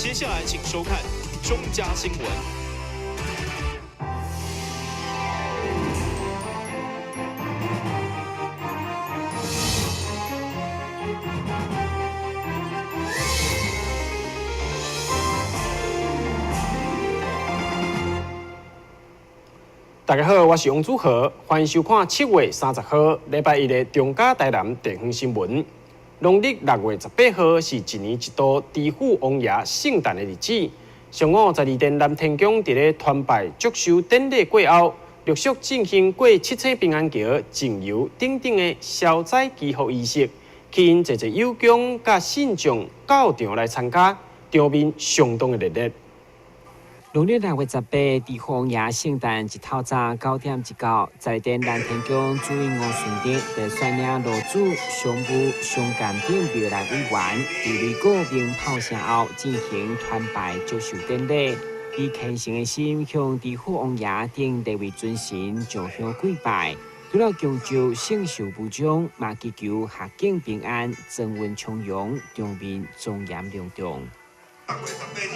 接下來請收看中嘉新聞。大家好，我是王祖豪，歡迎收看7月30號禮拜一的中嘉台南地方新聞。農曆6月18號是一年一度知府王爺聖誕的日子。上午十二點南天宮佇咧團拜祝壽典禮過後，陸續進行過七星平安橋、淨油等等的消災祈福儀式，吸引濟濟有宮佮信眾到場來參加，場面相當的熱烈。農曆6月18，知府王爺聖誕一透早9點一到，十二殿南天宮主任吳順德就率領爐主、常務、上監等廟內委員，佇擂鼓鳴炮聲後進行團拜祝壽典禮，以虔誠的心向知府王爺等列位尊神上香跪拜。除了恭祝聖壽無終，嘛祈求合境平安、莊運昌隆、場面莊嚴隆重。6月18日，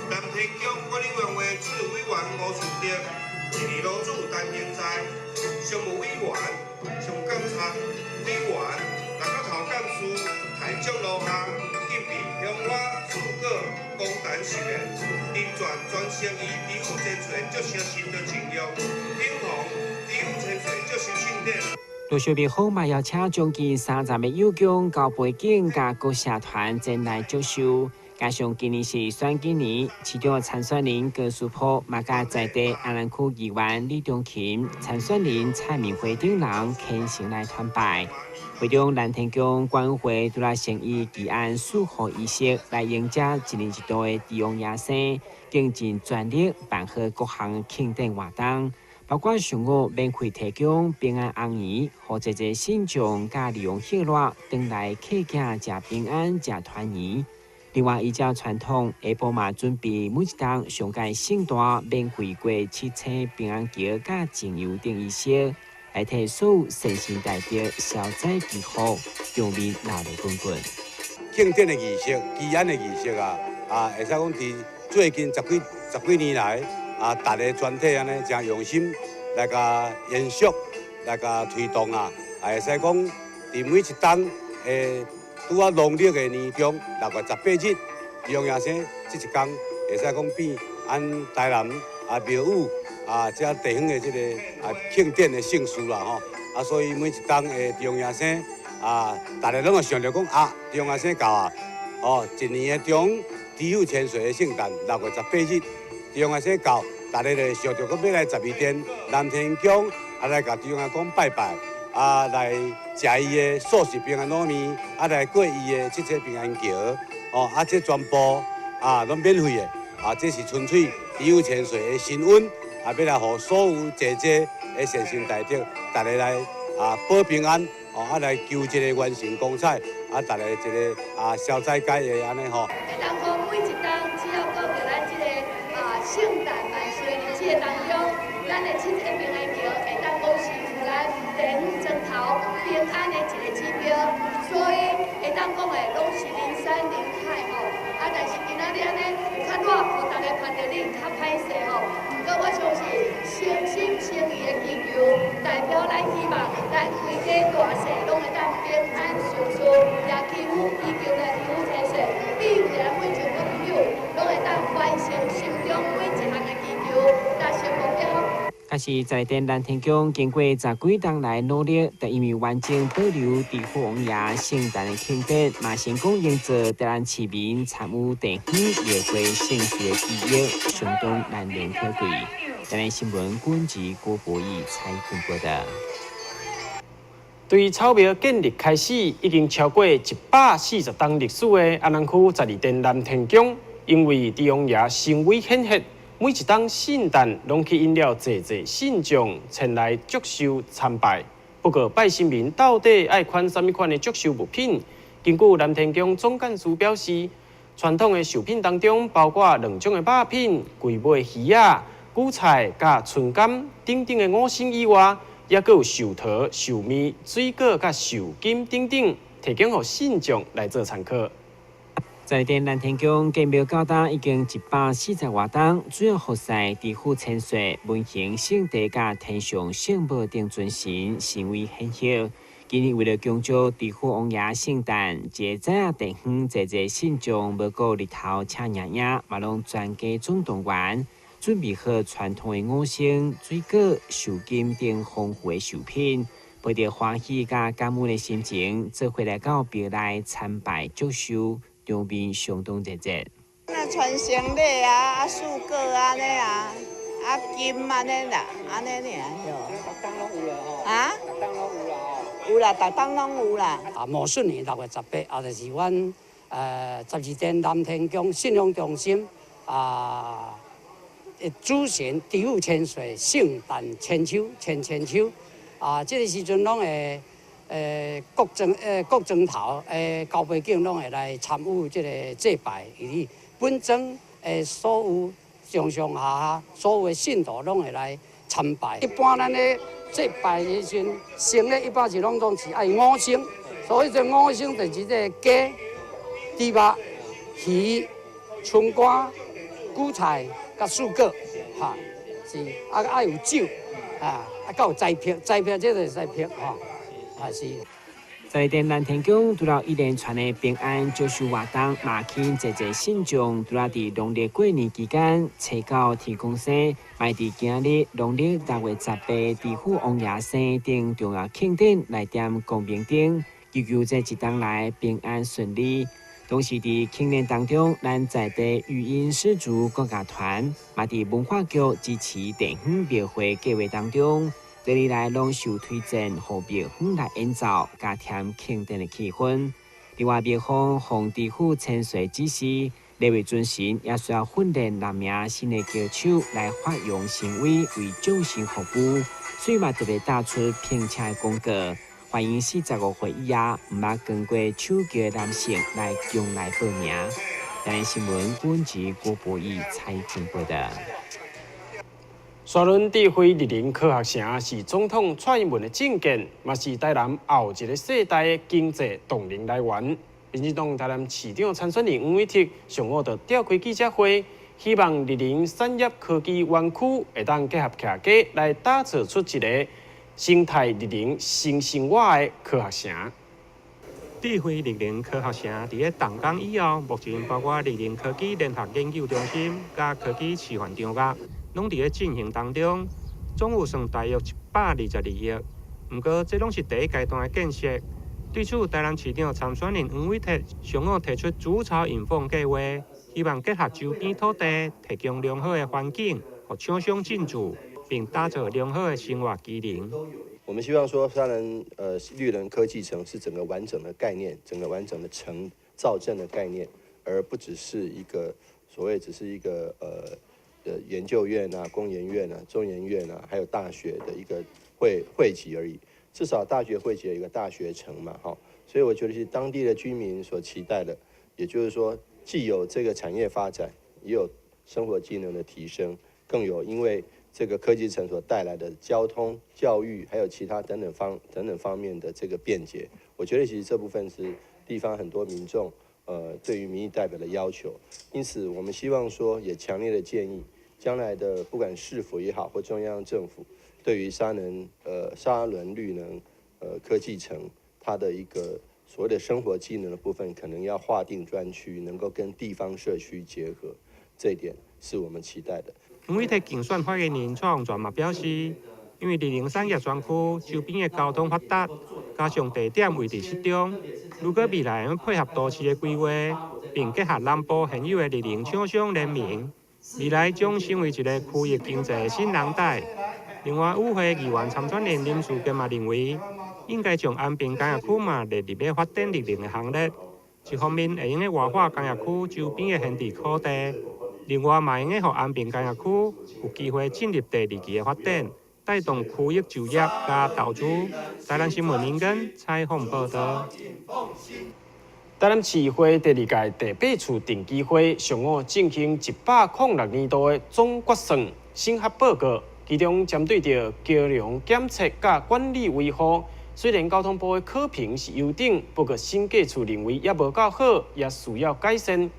南天宮管理委員會主任委員吳順德、一二爐主陳明在、常務委員、常務監察委員、六角頭幹事、台長羅夏、敬備香花、水果、公壇壽宴，林全全誠意知府千歲祝壽新的情約，顶紅知府千歲祝壽慶典。陸續廟方嘛邀請將近30个有宮交背景佮各社團前來祝壽。加上今年是選舉年，市長參選人高書甫嘛佮在地安南區議員李中琴、參選人蔡明輝等人虔誠來團拜。會中南天宮管委會除了誠意祈安賜福儀式來迎接一年一度的知王爺生，更盡全力辦好各項慶典活動，包括上午免費提供平安紅圓，予濟濟信眾佮利用歇熱轉來客囝食平安、食團圓。另外，依照傳統，下晡嘛準備每一冬上屆聖誕免費過七星平安橋佮淨油等儀式，來替所有善心大德消災祈福，場面熱鬧滾滾。慶典的儀式、祈安的儀式啊，會使講佇最近十幾年來啊，大家全體按呢誠用心來共延續、來共推動啊，會使講佇每一冬的拄仔農曆的年中6月18日，知王爺生這一天，會使講變按台南啊廟宇啊這地方的這個啊慶典的盛事啦吼。啊，所以每一冬的知王爺生啊，大家攏會想著講啊，知王爺生到啊，哦，一年的中知府千歲的聖誕6月18日，知王爺生到，大家就會想著講欲來十二殿南天宮啊來共知王爺公拜拜。啊，來食伊的素食平安滷麵，啊，來過伊的七星平安橋，哦，啊，這全部啊，攏免費的，啊，這是純粹知府千歲的心願，啊，欲來予所有濟濟的善心大德，大家來啊保平安，哦，啊來求這個完成光彩，啊，大家一個啊消災解厄按呢吼。會當講每一冬只要過著咱這個啊聖誕萬歲的日子的當中，咱的七星平安橋會當講是予咱地方莊頭平安的一個指標，所以會當講的攏是人山人海吼。啊，但是今仔日按呢較熱，予大家看著你較歹勢吼。毋過我相信誠心誠意的祈求，代表咱希望咱規家大細攏會當平安順遂，也祈福祈求咱知府千歲，庇佑咱每一個朋友攏會當完成心中每一項的祈求，達成目標。但是在殿南天宮經過十幾冬來努力，就因為完整保留知府王爺聖誕的慶典，嘛成功營造台南市民參與地方廟會盛事的記憶，相當難能可貴。台南新聞軍事郭博義採訪報道。對草廟建立開始，已經超過140冬歷史的安南區十二殿南天宮，因為知王爺神威顯赫，每一冬聖誕攏吸引了濟濟信眾前來祝壽參拜。不過，拜神明到底愛款啥物款的祝壽物品？根據南天宮總幹事表示，傳統的壽品當中包括兩種的肉品、龜尾魚仔、韭菜佮春柑等等的五牲以外，抑閣有壽桃、壽麵、水果佮壽金等等，提供予信眾來做參考。十二殿南天宮建廟到今已經140外冬，主要服侍知府千歲、文行聖帝佮天上聖母等尊神，神威顯赫。今年為了慶祝知府王爺聖誕，一個早地方濟濟信眾無顧日頭赤炎炎，嘛攏全家總動員，準備好傳統的五牲、水果、壽金等豐富的壽品，抱著歡喜佮感恩的心情，做伙來到廟內參拜祝壽，場面相當熱熱。那傳承禮啊，啊水果按呢啊，啊金按呢啦，按呢爾。逐冬攏有啦吼。啊？逐冬攏有啦吼。有啦，逐冬攏有啦。啊，戊戌年6月18，啊，就是阮十二殿南天宮信仰中心啊，主神知府千歲聖誕千秋千千秋啊，這個時陣攏會。各莊頭高背景攏會來參與這个祭拜，以及本莊的所有上上下下所有的信徒攏會來參拜。一般咱咧祭拜的時陣，牲咧一般是攏總是愛五牲，所以這五牲就是這个雞、豬肉、魚、春瓜、韭菜佮水果，哈，是啊，愛有酒，啊，啊，閣有齋票，齋票這個齋票吼。是。十二殿南天宮除了一連串的平安祝壽活動，嘛吸引濟濟信眾，除了佇農曆過年期間，初九天公生，嘛佇今日農曆6月18知府王爺生等重要慶典來點光明燈，祈求這一冬來平安順利。同時佇慶典當中，咱在地育嬰氏族國樂團嘛佇文化局支持地方廟會計畫當中，歷年來攏受推薦，予廟方來演奏，加添慶典的氣氛。另外，廟方奉知府千歲指示，禮位尊神也需要訓練六名新的歌手來發揚神威，為眾神服務，所以嘛特別打出聘請的廣告，歡迎45歲以下毋捌扛過手轎的男性來宮內報名。台視新聞阮籍郭博義採訪報導。沙崙智慧綠能科學城是總統蔡英文的政見，嘛是台南後一个世代的經濟動能來源。民進黨台南市長參選人黃偉哲上午就召開記者會，希望綠能產業科技園區會當結合徛家來打造出一个生態綠能新生活的科學城。智慧綠能科學城佇咧動工以後，目前包括綠能科技聯合研究中心佮科技示範場域，攏佇咧進行當中，總預算大約122億。毋過，這攏是第一階段的建設。對此，台南市長參選人黃偉哲上午提出築巢引鳳計畫，希望結合周邊土地，提供良好的環境，予廠商進駐，並打造良好的生活機能。我們希望說，沙崙綠能科技城是整個完整的概念，整個完整的城造鎮的概念，而不只是一個所謂只是一個的研究院啊、工研院啊、中研院啊，還有大學的一個匯集而已。至少大學匯集一個大學城嘛，哈。所以我覺得是當地的居民所期待的，也就是說，既有這個產業發展，也有生活機能的提升，更有因為這個科技城所帶來的交通、教育，還有其他等等方面的這個便捷。我覺得其實這部分是地方很多民眾對於民意代表的要求，因此我們希望說，也強烈的建議，將來的不管市府也好，或中央政府，對於沙崙綠能科技城，它的一個所謂的生活機能的部分，可能要劃定專區，能夠跟地方社區結合，這一點是我們期待的。黃偉哲競選發言人蔡洪泉嘛表示，因為綠能產業專區周邊的交通發達，加上地點位置適中，如果未來會配合都市的規劃，並結合南部現有的綠能廠商聯盟，未來將成為一个區域經濟的新藍帶。另外，與會議員參選人林樹杰嘛認為，應該將安平工業區嘛列入欲發展綠能的行列，一方面會用得活化工業區周邊的閒置土地，另外嘛會用得予安平工業區有機會進入第二期的發展，帶動區域就業佮投資。台南新聞林根採訪報導。台南市會第二屆第八次定期會上午進行106年度的總決算審核報告，其中針對著橋梁檢測佮管理維護、雖然交通部的考評是優等，不過審計處認為猶無夠好，也需要改善。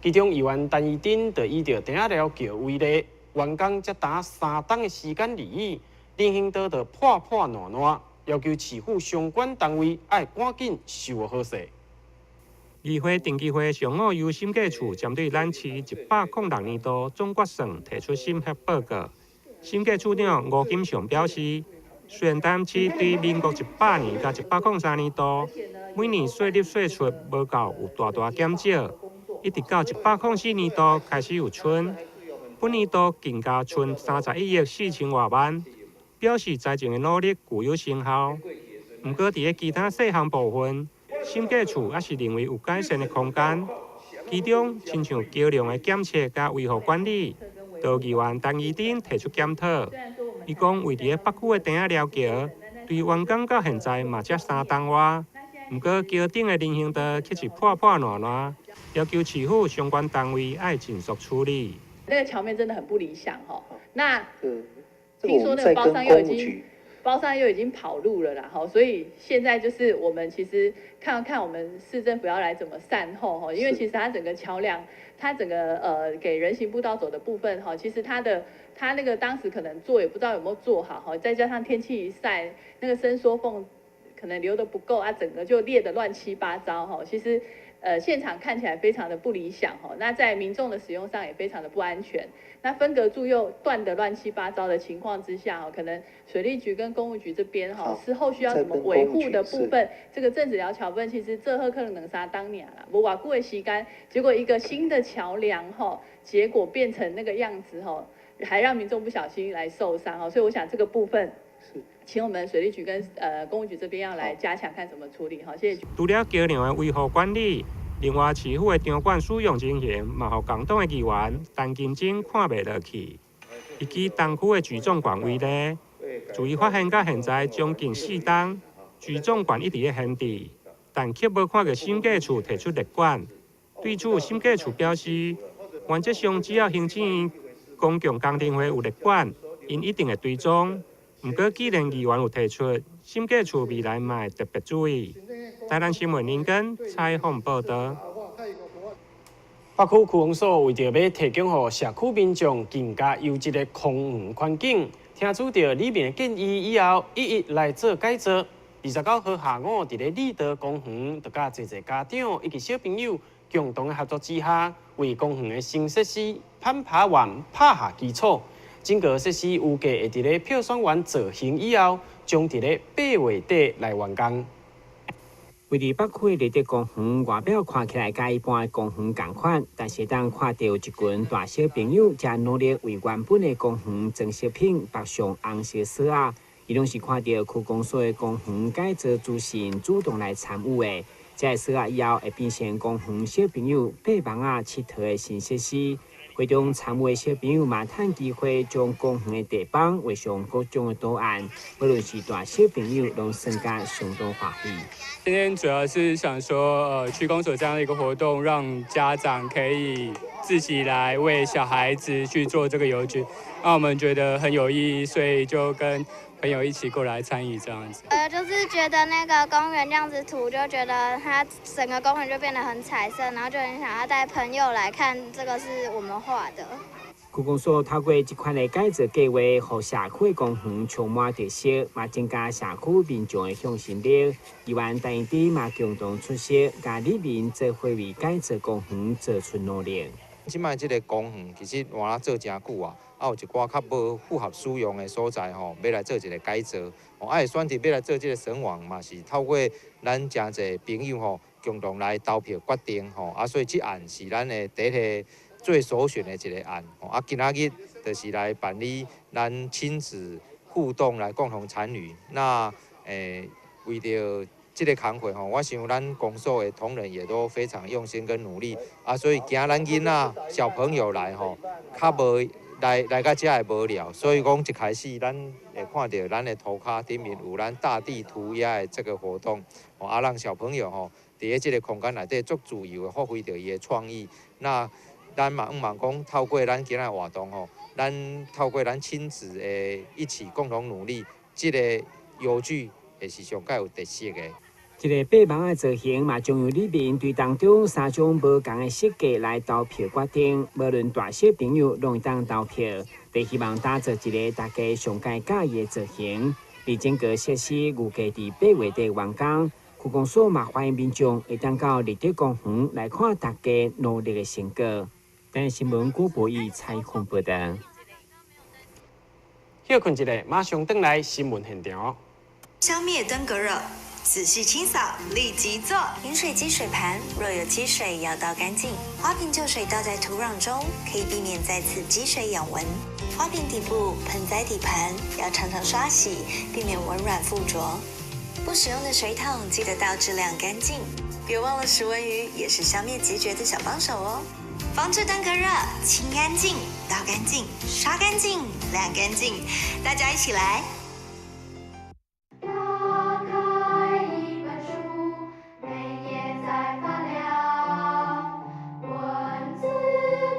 其中議員陳怡貞就以著碇仔寮橋為例，完工才焦3冬的時間而已，人行道就破破爛爛，要求市府相關單位愛趕緊修好勢。議會定期會上午由審計處針對咱市106年度總決算提出審核報告。審計處長吳金祥表示，雖然台南市對民國100年佮103年度每年稅入稅出無夠有大大減少，一直到104年度開始有剩，本年度更加剩31億4千外萬，表示財政的努力具有成效。毋過，佇咧其他細項部分，審計處猶是認為有改善的空間，其中親像橋梁的檢測佮維護管理，就議員陳怡貞提出檢討。伊講，位佇咧北區的碇仔寮橋，對完工到現在嘛才3冬外，毋過橋頂的人行道卻是破破爛爛，要求市府相關單位愛盡速處理。那個橋面真的很不理想吼，那聽說那個包商又已經包商又已經跑路了啦，吼，所以現在就是我們其實看看我們市政府要來怎麼善後，吼，因為其實它整個橋梁，它整個給人行步道走的部分，哈，其實它那個當時可能做也不知道有沒有做好，哈，再加上天氣一曬，那個伸縮縫可能留得不夠啊，整個就裂得亂七八糟，哈，其實現場看起來非常的不理想，哈，那在民眾的使用上也非常的不安全。那分隔柱又斷得亂七八糟的情況之下，可能水利局跟工務局這邊哈，是後續要怎麼維護的部分，這個鄭子寮橋部分其實這好可能兩三冬爾啦，無偌久的時間，結果一個新的橋梁哈，結果變成那個樣子哈，還讓民眾不小心來受傷哈，所以我想這個部分是請我們水利局跟工務局這邊要來加強，看怎麼處理哈，謝謝。除了橋梁的維護管理，另外市府的場館使用情形，嘛予共黨的議員陳金晶看袂落去。伊舉東區的舉重館為例，自伊發現到現在將近4冬，舉重館一直咧閒置，但卻無看著審計處提出列管。對此，審計處表示，原則上只要行政公共工程費有列管，𪜶一定會追蹤。毋過，既然議員有提出，審計處未來嘛會特別注意。台南新聞林根採訪報導。北區區公所為著欲提供予社區民眾更加優質的公園環境，聽取著里民的建議以後，一一來做改造。29號下午，佇咧立德公園，就佮濟濟家長以及小朋友共同的合作之下，為公園的新設施攀爬園拍下基礎。整個設施預計會佇咧票選完造型以後，將佇咧8月底來完工。位佇北區的立德公園，外表看起來佮一般的公園仝款，但是當看著一群大小朋友誠努力為原本的公園裝飾品綁上紅色索仔，𪜶攏是看著區公所的公園改造資訊，主動來參與的。這个索仔以後會變成公園小朋友爬網仔𨑨迌的新設施。會中參與的小朋友嘛，趁機會將公園的地板畫上各種的圖案，無論是大小朋友，攏算甲相當歡喜。今天主要是想說，區公所這樣的一個活動，讓家長可以自己來為小孩子去做這個油鞠，那我們覺得很有意義，所以就跟朋友一起過來參與這樣子。就是覺得那個公園這樣子塗，就覺得它整個公園就變得很彩色，然後就很想要帶朋友來看，這個是我們畫的。區公所透過這款的改造計劃，予社區的公園充滿特色，嘛增加社區民眾的向心力。議員陳怡貞嘛共同出席，佮里民做伙為改造公園做出努力。這擺這個公園其實換了做誠久啊，啊有一寡較無符合使用的所在吼，欲來做一個改造。哦，啊會選擇欲來做這個繩網嘛，是透過咱誠濟朋友吼共同來投票決定吼，啊所以這案是咱的第一個最首選的一個案。吼，啊今仔日就是來辦理咱親子互動來共同參與。那為著這個工課吼，我想咱公所的同仁也都非常用心跟努力啊，所以驚咱囡仔小朋友來吼，較無來來到遮會無聊，所以講一開始咱會看著咱的塗跤頂面有咱大地塗鴉的這個活動，啊，讓小朋友吼佇咧這個空間內底足自由的發揮著伊的創意。那咱嘛向望講，透過咱今仔活動吼，咱透過咱親子的一起共同努力，這個油鞠會是上蓋有特色的。這个爬網的造型嘛，將由里面對當中三種無仝的設計來投票決定。無論大小朋友攏會當投票，就希望打造一个大家上蓋佮意的造型。而整个設施預計佇8月底完工，區公所嘛歡迎民眾會當到立德公園來看大家努力的成果。台新聞郭博義採訪報道。歇睏一下，馬上轉來新聞現場。消滅登革熱，仔細清掃，立即做。飲水機水盤若有積水，要倒乾淨。花瓶舊水倒在土壤中，可以避免再次積水養蚊。花瓶底部、盆栽底盤要常常刷洗，避免蚊卵附着。不使用的水桶記得倒置晾乾淨。別忘了食蚊魚也是消滅孑孓的小幫手哦。防治登革熱，清乾淨，倒乾淨，刷乾淨，晾乾淨，大家一起來。打開一本書，每頁在發亮，文字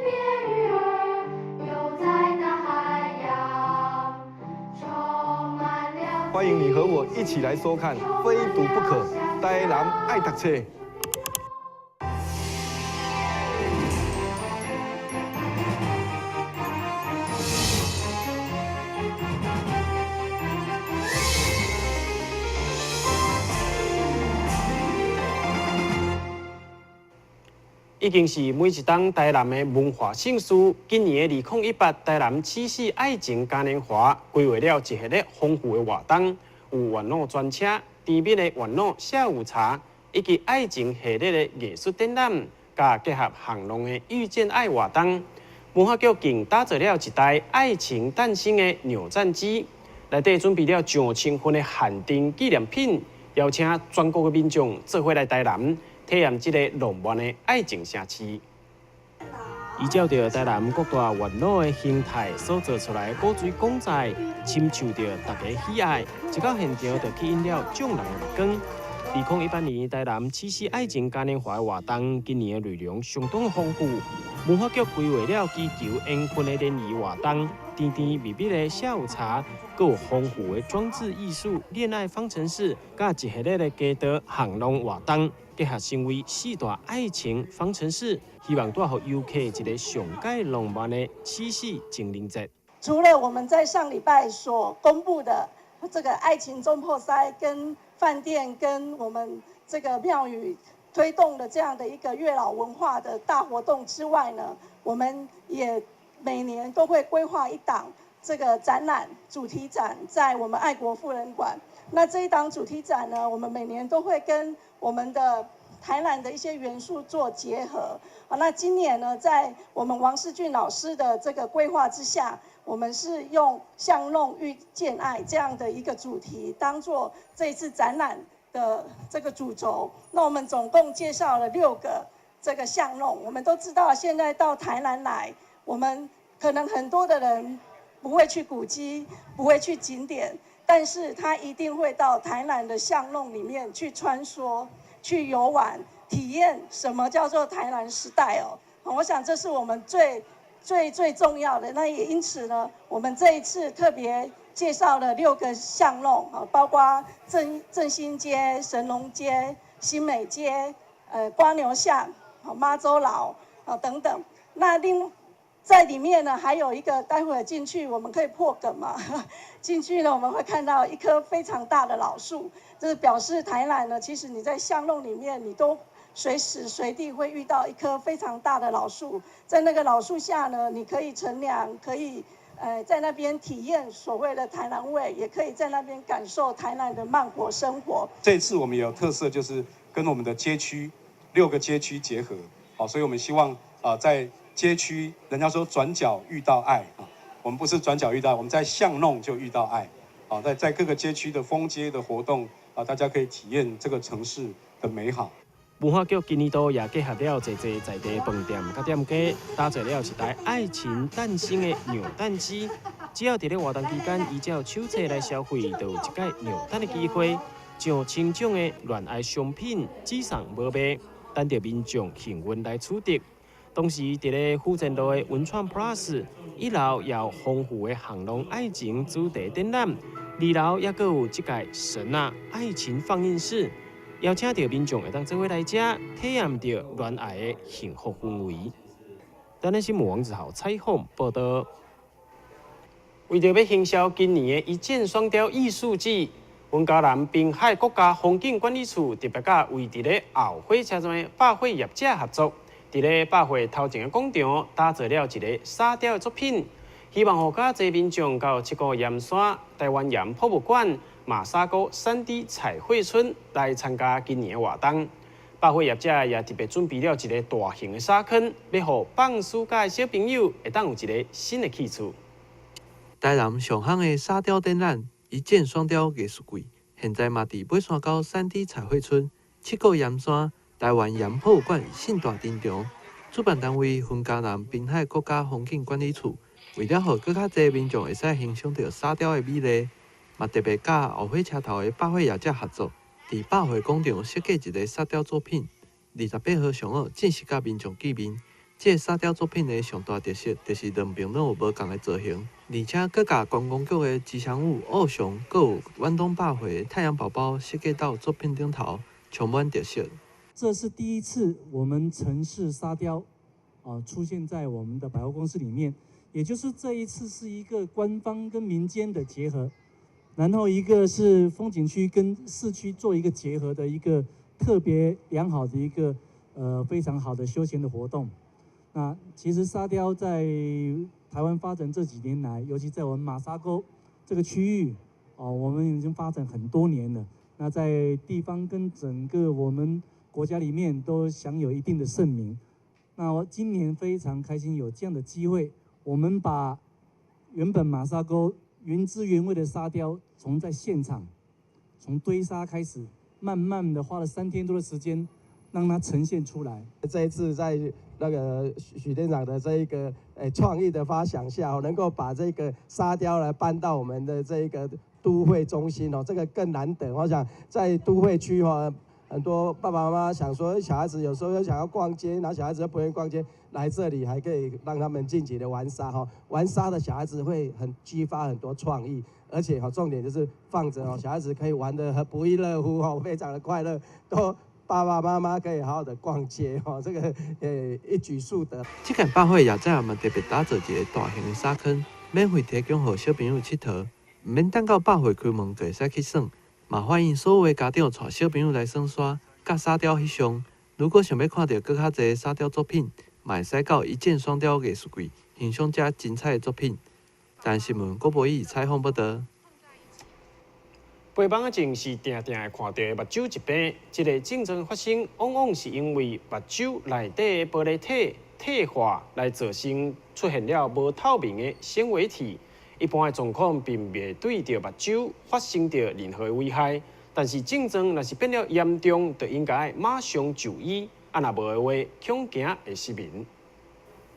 變魚兒，游在大海洋，充滿了。歡迎你和我一起來收看《非讀不可》，台南愛讀冊。已經是每一冬台南的文化盛事。今年的2018台南七夕愛情嘉年華規劃了一系列豐富的活動，有玩偶專車、甜蜜的玩偶下午茶，以及愛情系列的藝術展覽，佮結合巷弄的遇見愛活動。文化局更打造了一台愛情誕生的扭蛋機，內底準備了上千份的限定紀念品，邀請全國的民眾做伙來台南。體驗這个浪漫的愛情城市。依照著台南各大院落的形態所做出來的古錐公仔，深受著大家喜愛。一到現場就吸引了眾人的目光。2018年台南七夕愛情嘉年華的活動，今年的內容相當豐富。文化局規劃了祈求緣分的聯誼活動，甜甜蜜蜜的下午茶，閣有豐富的裝置藝術、戀愛方程式，佮一系列的街道巷弄活動。結合成為四大愛情方程式，希望帶予遊客一个上蓋浪漫的七夕情人節。除了我們在上禮拜所公布的這個愛情中破塞，跟飯店跟我們這個廟宇推動的這樣的一個月老文化的大活動之外呢，我們也每年都會規劃一檔這個展覽主題展，在我們愛國婦人館。那這一檔主題展呢，我們每年都會跟我們的台南的一些元素做結合。那今年呢，在我們王世俊老師的這個規劃之下，我們是用巷弄遇見愛這樣的一個主題，當做這一次展覽的這個主軸。那我們總共介紹了6個這個巷弄。我們都知道，現在到台南來，我們可能很多的人不會去古蹟，不會去景點。但是他一定會到台南的巷弄裡面去穿梭、去遊玩、體驗什麼叫做台南時代哦。我想這是我們最最最重要的。那也因此呢，我們這一次特別介紹了6個巷弄啊，包括振興街、神農街、新美街、蝸牛巷、媽祖樓啊等等。那另在裡面呢，還有一個，待會兒進去我們可以破梗嘛。進去呢，我們會看到一棵非常大的老樹，這是表示台南呢，其實你在巷弄裡面，你都隨時隨地會遇到一棵非常大的老樹，在那個老樹下呢，你可以乘涼，可以在那邊體驗所謂的台南味，也可以在那邊感受台南的慢活生活。這次我們有特色，就是跟我們的街區6個街區結合，好，所以我們希望在街區，人家說轉角遇到愛啊，我們不是轉角遇到，我們在巷弄就遇到愛啊，在各個街區的封街的活動啊，大家可以體驗這個城市的美好。文化局今年度也結合了濟濟在地飯店佮店家，打造了一台愛情誕生的扭蛋機。只要佇咧活動期間依照手冊來消費，就有一擺扭蛋的機會，上千種的戀愛商品只送無賣，等著民眾幸運來取得。同時，佇咧府前路的文創 Plus 一樓也有豐富的巷弄愛情主題展覽，二樓猶閣有這屆神啊愛情放映室，邀請著民眾會當做伙來遮體驗著戀愛的幸福氛圍。台南新聞王子豪採訪報道。為著欲行銷今年的一箭雙雕藝術季，雲嘉南濱海國家風景管理處特別佮位佇咧後火車站的百貨業者合作，佇咧百貨頭前的廣場打造了一个沙雕的作品，希望予較濟民眾到七股鹽山、台灣鹽博物館、馬沙溝3D 彩繪村來參加今年的活動。百貨業者也特別準備了一个大型的沙坑，欲予放暑假的小朋友會當有一个新的去處。台南上夯的沙雕展覽“一箭雙雕藝術季”，現在嘛佇八山溝3D 彩繪村、七股鹽山、台灣鹽博物館四大登場。主辦單位雲嘉南濱海國家風景管理處，為了予閣較濟民眾會使欣賞著沙雕的美麗，嘛特別佮後火車頭的百貨業者合作，佇百貨廣場設計一个沙雕作品。28號上午正式佮民眾見面。這个沙雕作品的上大特色，就是兩邊攏有無仝的造型，而且閣共觀光局的吉祥物奧熊，閣有遠東百貨的太陽寶寶設計到作品頂頭，充滿特色。這是第一次我們城市沙雕啊出現在我們的百貨公司裡面，也就是這一次是一個官方跟民間的結合，然後一個是風景區跟市區做一個結合的一個特別良好的一個非常好的休閒的活動。那其實沙雕在台灣發展這幾年來，尤其在我們馬沙溝這個區域，哦，我們已經發展很多年了。那在地方跟整個我們國家裡面都享有一定的盛名。那我今年非常開心有這樣的機會，我們把原本馬沙溝原汁原味的沙雕，從在現場，從堆沙開始，慢慢的花了3天多的時間，讓它呈現出來。這一次在那個許店長的這一個創意的發想下，能夠把這個沙雕來搬到我們的這個都會中心哦，這個更難得。我想在都會區哈，很多爸爸媽媽想說，小孩子有時候又想要逛街，然後小孩子又不願意逛街，來這裡還可以讓他們盡情的玩沙哈。玩沙的小孩子會很激發很多創意，而且哈重點就是放著哦，小孩子可以玩得很不亦樂乎哈，非常的快樂都。爸爸媽媽可以好好的逛街哦，這個一舉數得。這間百貨業者嘛特別打造一个大型的沙坑，免費提供予小朋友𨑨迌，毋免等到百貨開門就會使去耍。嘛歡迎所有的家長帶小朋友來耍沙，佮沙雕翕相。如果想欲看著閣較濟沙雕作品，嘛會使到一箭雙雕藝術季欣賞遮精彩的作品。台南新聞郭博義採訪報導。白網仔症是定定會看著的目睭疾病，這个症狀發生往往是因為目睭內底的玻璃體退化來造成出現了無透明的纖維體。一般的狀況並袂對著目睭發生著任何的危害，但是症狀若是變了嚴重，就應該馬上就醫，啊若無的話，恐驚會失明。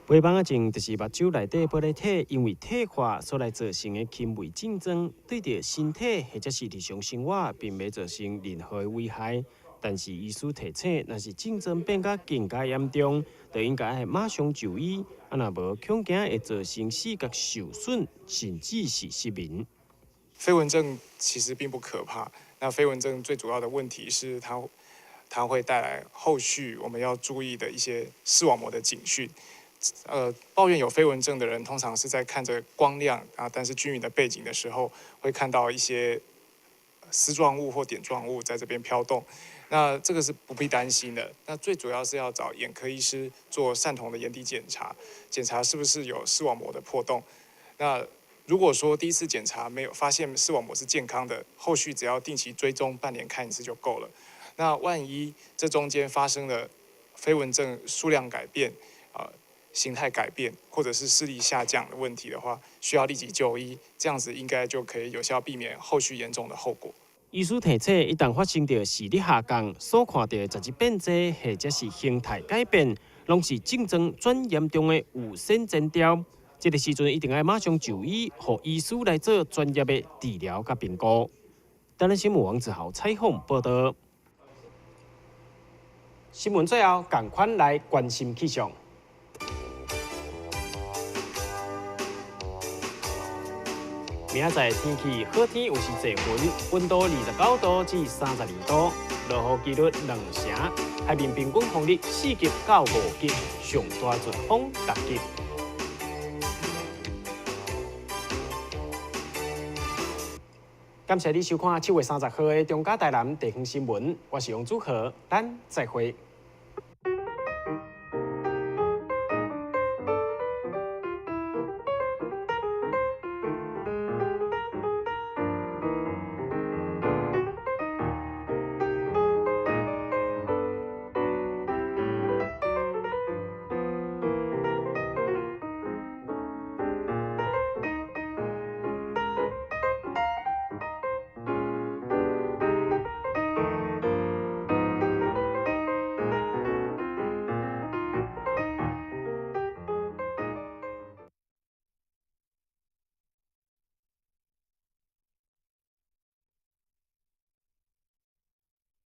白網仔症就是目睭內底玻璃體因為退化所來造成的輕微症狀，對著身體或者是日常生活並袂造成任何的危害。但是醫師提醒，若是症狀變甲更加嚴重，就應該馬上就醫，啊若無恐驚會造成視覺受損，甚至是失明。飛蚊症其實並不可怕，那飛蚊症最主要的問題是它會帶來後續我們要注意的一些視網膜的警訊。抱怨有飛蚊症的人，通常是在看着光亮啊，但是均勻的背景的時候，會看到一些絲狀物或點狀物在這邊飄動。那這個是不必擔心的。那最主要是要找眼科醫師做散瞳的眼底檢查，檢查是不是有視網膜的破洞。那如果說第一次檢查沒有發現視網膜是健康的，後續只要定期追蹤，半年看一次就夠了。那萬一這中間發生了飛蚊症數量改變，形態改變，或者是視力下降的問題的話，需要立即就醫，這樣子應該就可以有效避免後續嚴重的後果。醫師提醒，一旦發生著視力下降，所看著的雜質變濟，或者是形態改變，攏是症狀轉嚴重的預先徵兆。這个時陣一定愛馬上就醫，予醫師來做專業的治療佮評估。台南新聞王子豪採訪報導。新聞最後，仝款來關心氣象。明仔載天氣好天有時濟雲，溫度29度至32度，落雨幾率2成，海面平均風力4級到5級，上大陣風6級。感謝你收看7月30號的中嘉台南地方新聞，我是楊祖豪，咱再會。